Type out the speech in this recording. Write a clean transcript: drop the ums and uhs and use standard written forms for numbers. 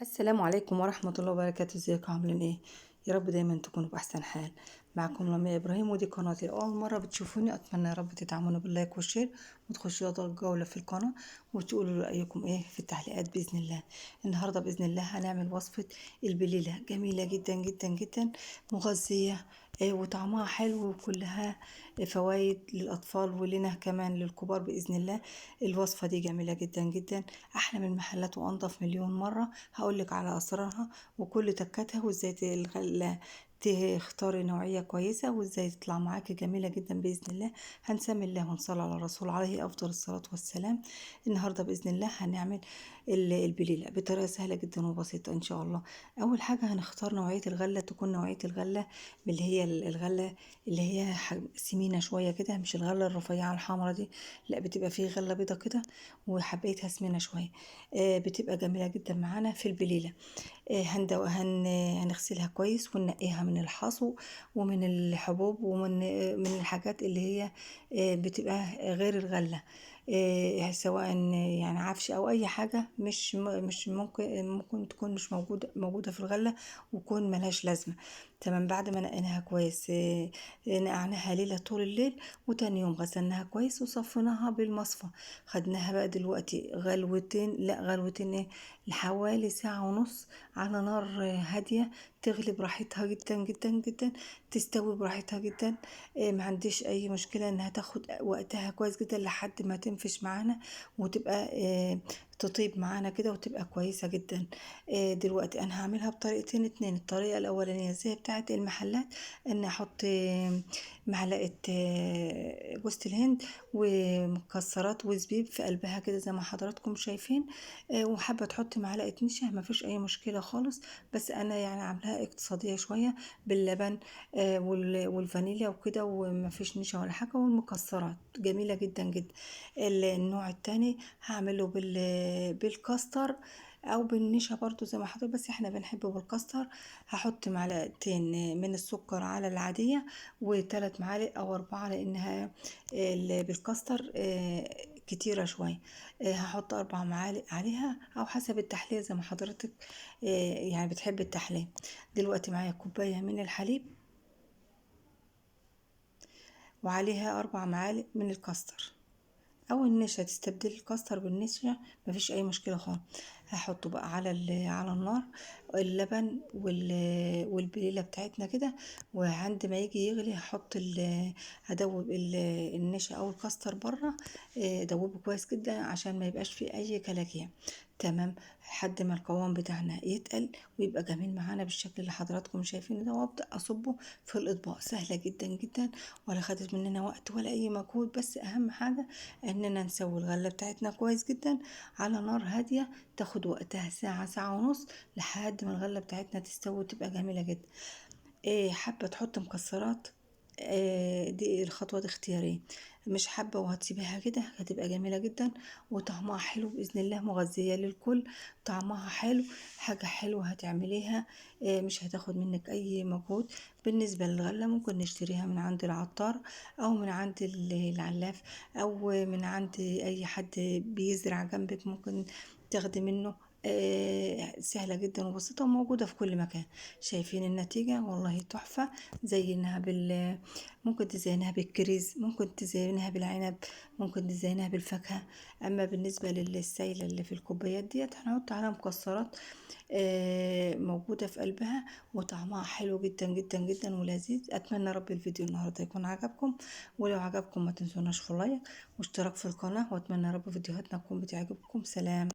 السلام عليكم ورحمة الله وبركاته. ازيكم عاملين ايه؟ يا رب دايما تكونوا بأحسن حال. معكم لمياء ابراهيم ودي قناتي. اول مرة بتشوفوني اتمنى يا رب تدعمونا بال like وال share وتخشوا جولة في القناة وتقولوا رأيكم ايه في التعليقات بإذن الله. النهاردة بإذن الله هنعمل وصفة البليلة، جميلة جدا جدا جدا، مغذية وطعمها حلو وكلها فوائد للأطفال ولنا كمان للكبار بإذن الله. الوصفة دي جميلة جدا جدا، أحلى من المحلات وأنضف مليون مرة. هقولك على أسرارها وكل تكاتها وإزاي تختاري نوعية كويسة وإزاي تطلع معاكي جميلة جدا بإذن الله. هنسمي الله ونصلي على الرسول عليه أفضل الصلاة والسلام. النهاردة بإذن الله هنعمل البليلة بطريقة سهلة جدا وبسيطة إن شاء الله. أول حاجة هنختار نوعية الغلة، تكون نوعية الغلة اللي هي الغلة اللي هي سمينة شوية كده، مش الغلة الرفيعة الحمرا دي، لا بتبقى فيه غلة بيضة كده وحبيتها سمينة شوية، بتبقى جميلة جدا معانا في البليلة. هنغسلها كويس وننقيها من الحصو ومن الحبوب ومن الحاجات اللي هي بتبقى غير الغلة، سواء يعني عفش او اي حاجة مش ممكن تكون مش موجودة في الغلة ويكون ملهاش لازمة. تمام. بعد ما نقيناها كويس، نقعناها ليلة طول الليل، وتاني يوم غسلناها كويس وصفيناها بالمصفى. خدناها بقى دلوقتي غلوتين، لا غلوتين ايه، لحوالي ساعة ونص على نار هادية، تغلي براحتها جدا جدا جدا، تستوي براحتها جدا. ما عنديش اي مشكلة انها تاخد وقتها كويس جدا لحد ما تنفش معانا وتبقى تطيب معانا كده وتبقى كويسة جدا. دلوقتي انا هعملها بطريقتين اتنين. الطريقة الاولانية زي بتاعة المحلات، ان احط معلقة جوز الهند ومكسرات وزبيب في قلبها كده زي ما حضراتكم شايفين، وحابة تحط معلقة نشا ما فيش اي مشكلة خالص، بس انا يعني عاملاها اقتصادية شوية باللبن والفانيليا وكده، وما فيش نشا ولا حاجة، والمكسرات جميلة جدا جدا. النوع التاني هعمله بالكاستر او بالنشا برضو زي ما حضرتك، بس احنا بنحبه بالكاستر. هحط معلقتين من السكر على العادية وثلاث معالق او 4 لانها بالكاستر كتيرة شوية. هحط 4 معالق عليها او حسب التحلية زي ما حضرتك يعني بتحب التحلية. دلوقتي معايا كوباية من الحليب وعليها 4 معالق من الكاستر او النشا، تستبدلي الكاستر بالنشا مفيش اي مشكلة خالص. هحطه بقى على النار اللبن والبليله بتاعتنا كده، وعند ما يجي يغلي هحط هدوب النشا او الكاستر بره، ادوبة كويس جدا عشان ما يبقاش فيه اي كلاكيع. تمام. لحد ما القوام بتاعنا يتقل ويبقى جميل معانا بالشكل اللي حضراتكم شايفينه ده، وابدا اصبه في الاطباق. سهلة جدا جدا ولا خدت مننا وقت ولا اي مجهود، بس اهم حاجة اننا نسوي الغلة بتاعتنا كويس جدا على نار هادية، تاخد وقتها ساعة ساعة ونص لحد ما الغلة بتاعتنا تستوي وتبقى جميلة جدا. حابة تحط مكسرات، دي الخطوة دي اختيارية، مش حابة وهتسيبيها كده هتبقى جميلة جدا وطعمها حلو بإذن الله، مغذية للكل، طعمها حلو، حاجة حلوة هتعمليها، مش هتاخد منك أي مجهود. بالنسبة للغلة ممكن نشتريها من عند العطار أو من عند العلاف أو من عند أي حد بيزرع جنبك، ممكن تاخدي منه. سهلة جدا وبسيطة وموجودة في كل مكان. شايفين النتيجة؟ والله تحفة. زينها ممكن تزينها بالكريز، ممكن تزينها بالعنب، ممكن تزينها بالفاكهة. اما بالنسبة للسايلة اللي في الكوبايات ديت هنحط عليها مكسرات موجودة في قلبها وطعمها حلو جدا جدا جدا ولذيذ. اتمنى رب الفيديو النهاردة يكون عجبكم، ولو عجبكم ما تنسوناش في لايك واشتراك في القناة، واتمنى رب فيديوهاتنا تكون بتعجبكم. سلام.